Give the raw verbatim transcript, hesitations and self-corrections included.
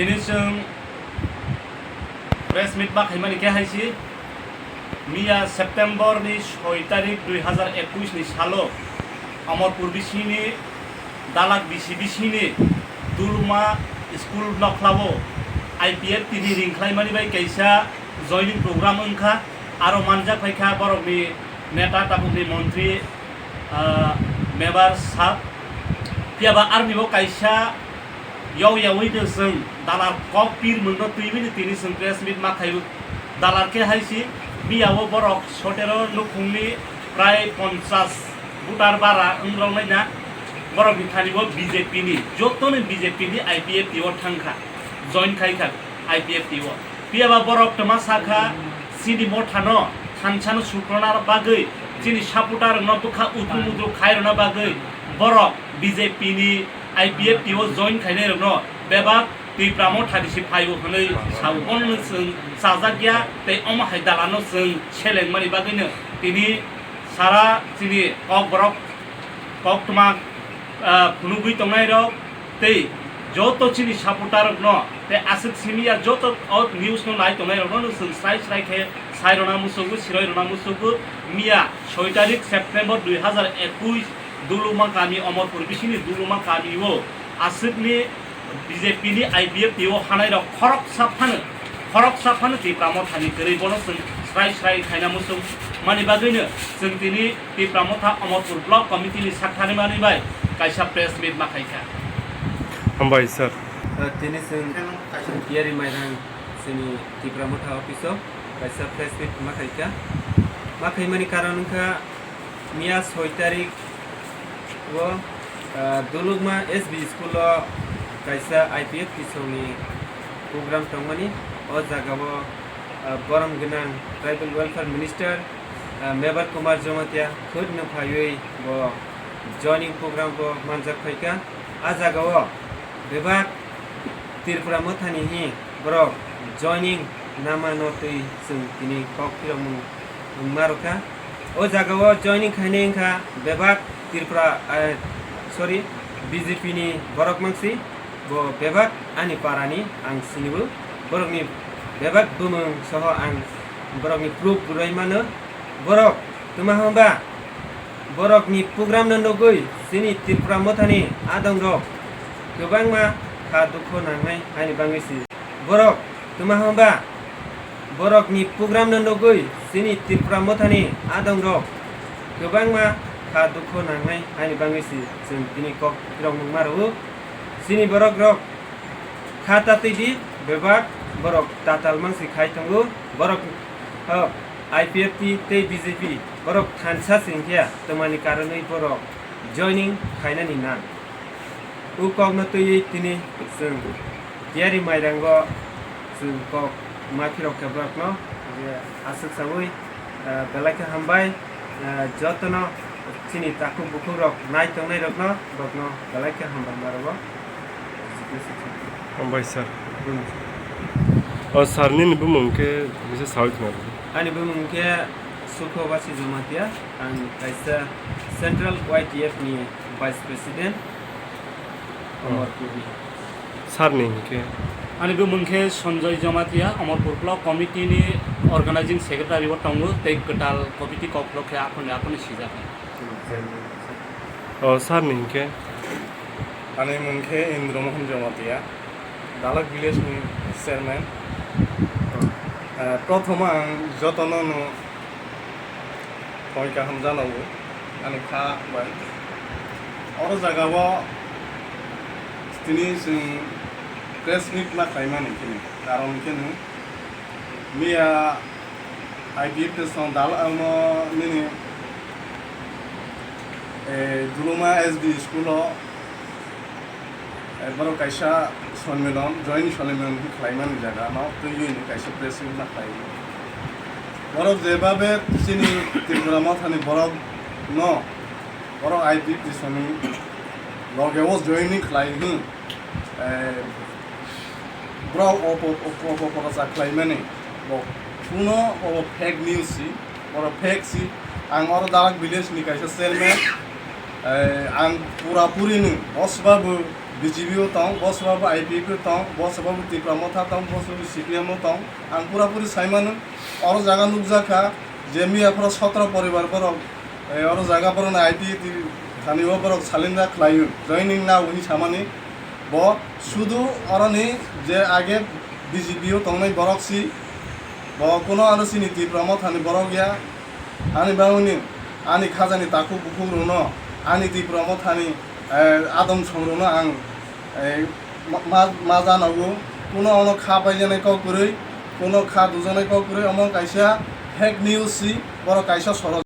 Tini chwng press meet ma khaimani khe hai si, miya September ni soi tarik dui hazar ekush ni salo Amarpur bisini Dalak bisi bisini Duluma school nokhlao I P F T ni ring khlaimani bai kaisa joining program wngkha. Aro manjak phaikha borokni neta tabukni montri, ah, mebar sab. Phiya ba aroni bo kaisa yau yaui de chwng dalar kok pir mungno twi bini tini chwng press meet ma khaio. Dalar khe hai si, miya o borok sotero nukhungni prai ponchas voter bara wng rok nai na. Borokni thani bo B J P ni, joto ni B J P ni I P F T o thang kha, join khai kha I P F T o. Phiya ba borok twma sakha, chini mothano thansa no sukrona bagwi, chini supporter rokno bwkha utru mutru khai rwna bagwi borok B J P ni I P F T o join khainai rokno bebak Tipra motha ni si phaio hwnwi sao. Bono no chwng chajak ya tei omo hai dalano chwng seleng mani bagwi no tini sara chini kok borok koktwma, ah, phunugwi tongnai rok tei joto chini supporter rokno tei aswk simi ya joto o news no nai tongnai rokno no chwng srai srai khe sai rwna muchungo, siroi rwna muchungo. Miya soi tarik September dui hazar ekush Duluma kami, Omorpur bisini Duluma kami o aswkni B J P ni I P F T o hanai rok khoroksa phano, khoroksa phano Tipra mothani kwrwi bono chwng srai srai khaina muchung mani bagwino chwng tini Tipra motha Omorpur block committee ni sakthani mani bai kaisa press meet ma khaikha. Hambai sir. Uh, tini chwng tiyari mairang chini Tipra motha office o kaisa press meet ma khaikha. Ma khaimani karon wngkha miya soi tarik o, ah, Dulukma S B school o kaisa I P F T songni program tongmani. O jaga o, ah, borom gwnang Tribal Welfare Minister, ah, Mebar Kumar Jamatia khud no phaiwi bo joining program bo manjak phaikha. A jaga o bebak Tripura mothani hi borok joining nama no twi chwng tini kok phirokmung wngma rwkha. O jaga o joining khainai wngkha bebak Tripura, eh, sorry, B J P ni borok mangsi, bo bebak ani para ni ang sinibo, borok ni bebak bumung soho ang borok ni proof rwui mano. Borok twma hwnba borok ni program no nugui chini Tripura mothani adong rok kwbangma kha dukho nangnai haini bangwi si. Borok twma hwnba borok ni program no nugui chini Tripura mothani adong rok kwbangma kha dukho nangnai haini bangwi si chwng tini kok phirokmung ma rwo. Chini borok rok kha tatwi di, bebak borok tatal mangsi khai tongo. Borok, oh, I P F T tei B J P borok thansa se wngkhe twmani karonwi borok joining khainani nang. O kokno twiwi tini chwng tiyari mairango chwng kok ma phirok khe borokno, je aswk saui, ah, belai khe hambai, ah, jotono chini takhuk bukhuk rok nai tongnai rokno, rokno belai khe hambai ma rwo. Hambai sir. O sir nini bumung khe bisa saui khna rw. Ani bumung khe Sukho Basi Jamatia, ang kaisa Central Y T F ni Vice President, oh. Amarpurni. Sir ni hinkhe? Ani bumung khe Sanjoy Jamatia, Amarpur Block Committee ni Organizing Secretary o tongo, tei kwtal committee kokrok khe aphani aphani sijak. O sir ni hinkhe? Ani mung khe Indra Mohan Jamatia, Dalak village ni chairman. Eh, prothom ang jotono no Thoi kaham jana o ani kha bai. Oro jaga o tini chwng press meet ma khlai mani khe ni karon khe no miya I P F T song dal amo nini, eh, Duluma S D school o Eh, borok kaisa sonmilon, joint sonmilon khlaimani jaga no twiwi ni kaisa press meet ma khlai. Borok jebabe chini Tripura mothani borok no, borok I P F T soni loge o join ni khlai hwn, eh, borok opo, opo, opo, opo cha khlaimani bo kuno obo fake news si. Oro fake si, ang oro Dalak village ni kaisa chairman, eh, ang pura puri no bosba bo B J P o tong, bo soba bo I P F o tong, bo soba bo Tipra Motha tong, bo soba bo C P M o tong. Ang pura puri sai mano, oro jaga nukjak kha je miya phoro sotro poribar borok, eh, oro jaga borok no I P F thani o borok salenda khlaio, joining na hwnwi samani. Bo sudu oroni je age B J P o tongnai borok si, bo kuno ano chini Tipra Mothani borok ya. Ani bagwini ani khajani takhuk bukhuk rokno, ani Tipra Mothani, eh, adom song rokno ang, eh, ma, ma, ma janago. Kuno ono kha paijaknai kok kwrwi, kuno kha dujaknai kok kwrwi, omo kaisa fake news si, borok kaisa soro